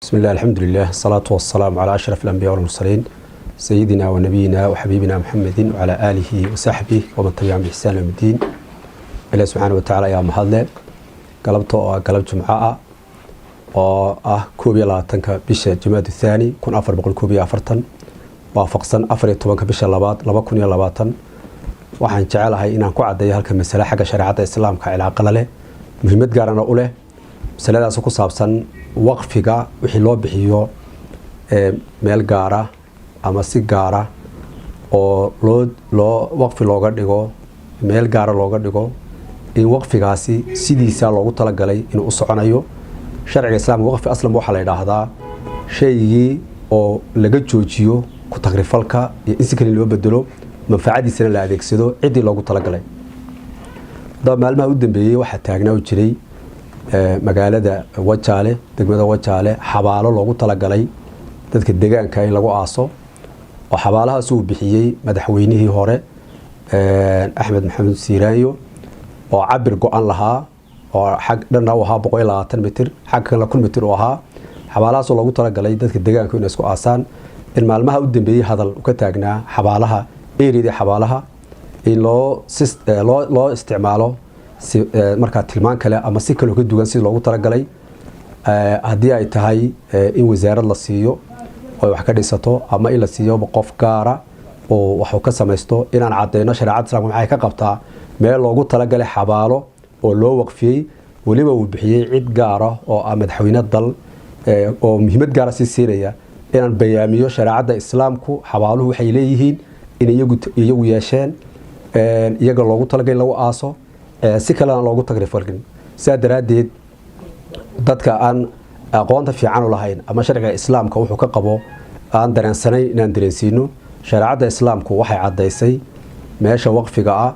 بسم الله، الحمد لله، الصلاة والسلام على أشرف الأنبياء والمرسلين، سيدنا ونبينا وحبيبنا محمد وعلى آله وصحبه ومن تبعهم بإحسان يوم الدين. Ilaah subxaana watacaala ayaa mahadle. Galabta oo ah galab Jumco ah oo ah 21-ka bisha Jamaad Thaani 1441, waafaqsan 14-ka bisha labaad 2020, waxaan jecelahay inaan ku caddeeyo halka masale xagga shareecadda Islaamka cilaaqala leh, muhiimad gaarana u leh. Masaladaas ku saabsan waqfiga, wixii loo bixiyo meel gaara ama si gaara oo loo waqfi looga dhigo, meel gaara looga dhigo, in waqfigaasi sidiisa loogu talagalay inuu u soconayo. Sharciga Islaamka waqfi aslan waxaa la yidhaahdaa shaygii oo laga joojiyo ku tagrifalka iyo in si kale loo bedelo, manfacadiisana la adeegsado ciddii loogu talagalay. Haddaba maalmaha u dambeeyey waxaa taagnaa u jiray magaalada Wajaale, degmada Wajaale, xabaalo loogu talagalay dadka deegaanka in lagu aaso, oo xabaalahaas uu bixiyey madaxweynihii hore Axmed Maxamed Siiraanyo, oo cabir go-an lahaa, oo xag dhanna u ahaa 120 mitir, xag kalena 1000 mitir uu ahaa. Xabaalahaasoo loogu talagalay dadka deegaanku inay isku aasaan, in maalmaha u dambeeyey hadal ka taagnaa xabaalaha, eriyadii xabaalaha, in loo isticmaalo si markaa tilmaan kale ama si kaloo ka duwan si loogu talagalay, haddii ay tahay in wasaarad la siiyo oo wax ka dhisato ama in la siiyo qof gaara oo waxu ka samaysto, inaan cadeyno shareecada Islamka maxay ka qabtaa meel loogu talagalay xabaalo oo loo waqfiyey, weliba uu bixiyey cid gaara oo ah madaxweyne dal, oo muhiimad gaara sii siinaya. Inaan bayaamiyo shareecadda Islaamku xabaaluhu waxay leeyihiin in iyagu yeesheen, iyaga loogu talagalay in lagu aaso, si kalena loogu tagrifalin. Sidaa daraaddeed, dadka aan aqoonta fiican u lahayn ama sharciga Islaamka wuxuu ka qabo aan dareensanayn, inaan dareensiino shareecadda Islaamku waxay caddaysay meesha waqfiga ah,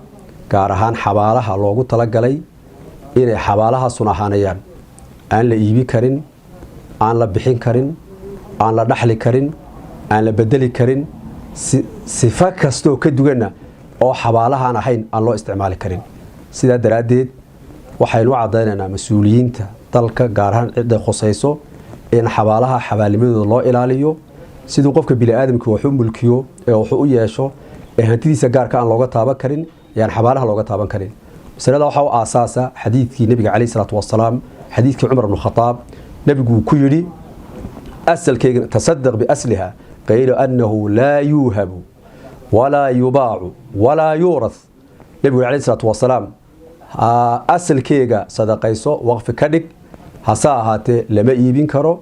gaar ahaan xabaalaha loogu talagalay, inay xabaalahaasun ahaanayaan, aan la iibi karin, aan la bixin karin, aan la dhaxli karin, aan la bedeli karin, sifo kastaoo ka duganna oo xabaalahaan ahayn aan loo isticmaali karin. Sidaa daraaddeed, waxaynu u caddaynaynaa mas-uuliyiinta dalka, gaar ahaan cidday khusayso, in xabaalaha xabaalnimadooda loo ilaaliyo. Siduu qofka biniaadamka wax u mulkiyo ee waxu u yeesho ee hantidiisa gaarka aan looga taaban karin, ayaan xabaalaha looga taaban karin. Masalada waxaa u aasaasa xadiidkii Nebiga caleyhi salaatu wasalaam, xadiidkii Cumar bnu Khadaab. Nebigu uu ku yidhi: "Asalkeyga tasadaq biasliha, kayra annahu laa yuuhabu walaa yubaacu walaa yuurath." Nebigu caleyhi salaatu wasalaam: "Asalkeega sadaqayso, waqfi ka dhig, hase ahaatee lama iibin karo,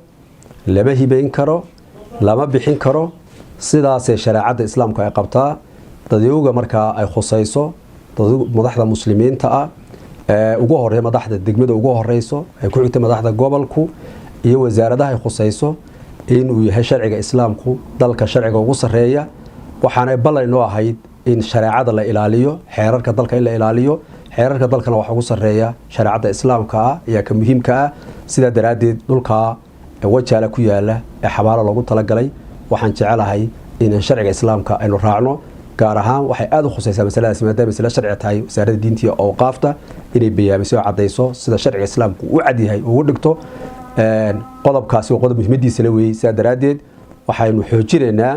lama hibayn karo, lama bixin karo." Sidaasay shareecadda Islaamku ay qabtaa. Dadyowga markaa ay khusayso, madaxda Muslimiinta ah ee ugu horey, madaxda degmada ugu horeyso, ay ku xigtay madaxda gobolku iyo wasaaradaha ay khusayso, inuu yahay sharciga Islaamku dalka sharciga ugu sareeya. Waxaanay ballan inoo ahayd in shareecada la ilaaliyo, xeerarka dalka in la ilaaliyo. Xeerarka dalkana waxa ugu sareeya shareecadda Islaamka ah ayaa ka muhiimka ah. Sidaa daraaddeed, dhulkaa Wajaala ku yaala ee xabaalo loogu talagalay, waxaan jecelahay in sharciga Islaamka aynu raacno. Gaar ahaan waxay aada u khusaysaa masaladaasi, maadaama masale sharci tahay, Wasaaradda Diinta iyo Awqaafta inay bayaamiso oo caddayso sida sharciga Islaamku u cadyahay ugu dhigto. Qodobkaasi waa qodob muhiimadiisa la weeyey. Sidaa daraaddeed, waxaynu xoojinaynaa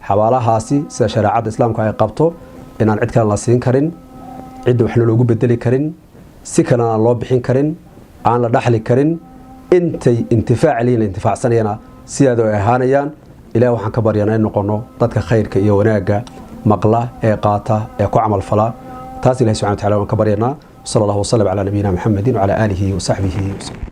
xabaalahaasi sida shareecadda Islaamku ay qabto, inaan cid kale la siin karin, cidda waxna loogu bedeli karin, si kalena aan loo bixin karin, aan la dhaxli karin. Intay intifaac leeyihin la intifaacsanayana sidaada ay ahaanayaan. Ilaah waxaan ka baryanaa in noqono dadka khayrka iyo wanaagga maqla ee qaata ee ku camal fala. Taas Ilahi subxana wa tacala waan ka baryanaa. Sala allahu wasalam calaa nabiyina Muxamedin wacalaa aalihi wasaxbihi wasallam.